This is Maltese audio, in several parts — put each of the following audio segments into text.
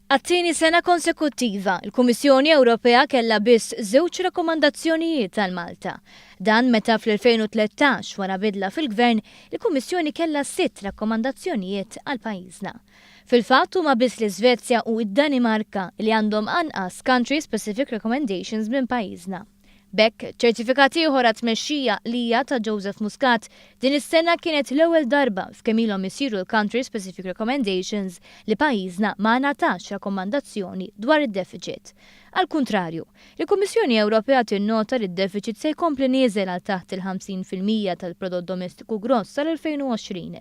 Għat-tieni sena konsekuttiva, il-Kummissjoni Ewropea kellha biss żewġ rakkomandazzjonijiet għal Malta. Dan meta fl-2013, wara bidla fil-Gvern, il-Kummissjoni kellha sitt rakkomandazzjonijiet għal pajjiżna. Fil-fatt huma biss l-Iżvezja u d-Danimarka li għandhom anqas country specific recommendations minn pajjiżna. B'hekk, ċertifikat ieħor għat-tmexxija għaqlija ta' Joseph Muscat, din is-sena kienet l-ewwel darba f'kemm ilhom isiru l-Country Specific Recommendations li pajjiżna ma ngħatax rakkomandazzjoni dwar id-defiċit. Għall-kuntrarju, il-Kummissjoni Ewropea tinnota li d-defiċit se jkompli nieżel għal taħt il-50% tal-prodott domestiku gross sal-2020.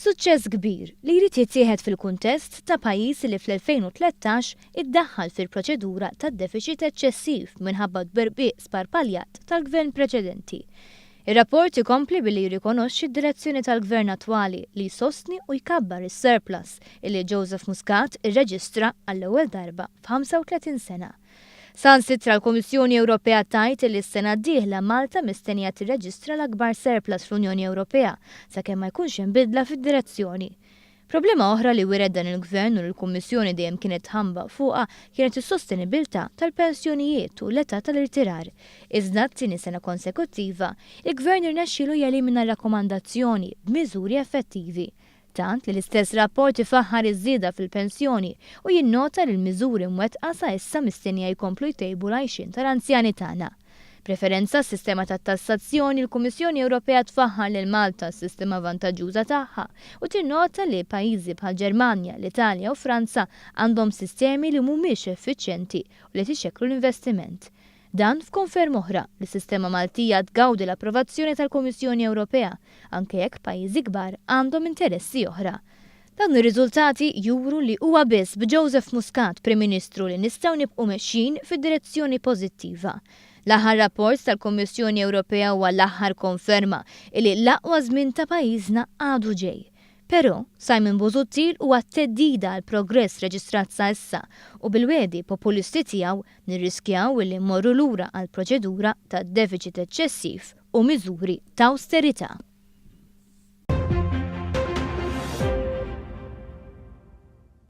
Suċċess kbir li jrid jittieħed fil-kuntest ta' pajjiż li fl-2013 iddaħħal fil-proċedura ta' defiċit eċċessiv minħabba t-tberbiq sparpaljat tal-Gvern preċedenti. Ir-rapport ikompli billi jirrikonoxxi d-direzzjoni tal-Gvern attwali li jsostni u jkabbar is-surplus illi Joseph Muscat irreġistra għall-ewwel darba f'35 sena. Saħansitra l-Kummissjoni Ewropea tgħid li s-sena d-dieħla Malta mistennija tirreġistra l-akbar surplus fl-Unjoni Ewropea sakemm ma jkunx hemm bidla fid-direzzjoni. Problema oħra li wiret dan il-Gvern u li l-Kummissjoni dejjem kienet tħambaq fuqha kienet is-sostenibilità tal-pensjonijiet u l-età tal-irtirar. Iżda t-tieni sena konsekuttiva, il-Gvern irnexxielu jelimina r-rakkomandazzjoni b'miżuri effettivi. Tant li l-istess rapport ifaħħar iż-żieda fil-pensjoni u jinnota li l-miżuri mwettqa sa issa mistennija jkomplu jtejbu l-għajxien tal-anzjani tagħna. B'referenza għas-sistema tat-tassazzjoni, il-Kummissjoni Ewropea tfaħħar lil Malta għas-sistema vantaġġuża tagħha u tinnota li pajjiżi bħall-Ġermanja, l-Italja u Franza għandhom sistemi li mhumiex effiċjenti u li qed ixekklu l-investiment. Dan f'konferma oħra li s-sistema Maltija tgawdi l-approvazzjoni tal-Kummissjoni Ewropea, anke jekk pajjiżi kbar għandhom interessi oħra. Dawn ir-riżultati juru li huwa biss b'Joseph Muscat Prim Ministru li nistgħu nibqgħu mexjin fid-direzzjoni pożittiva. L-aħħar rapport tal-Kummissjoni Ewropea huwa l-aħħar konferma illi l-aqwa żmien ta' pajjiżna għadu ġej. Però, Simon Busuttil huwa theddida għall-progress reġistrat sa issa u bil-wegħdi populisti tiegħu nirriskjaw illi mmorru lura għall-proċedura ta' defiċit eċċessiv u miżuri t'awsterità.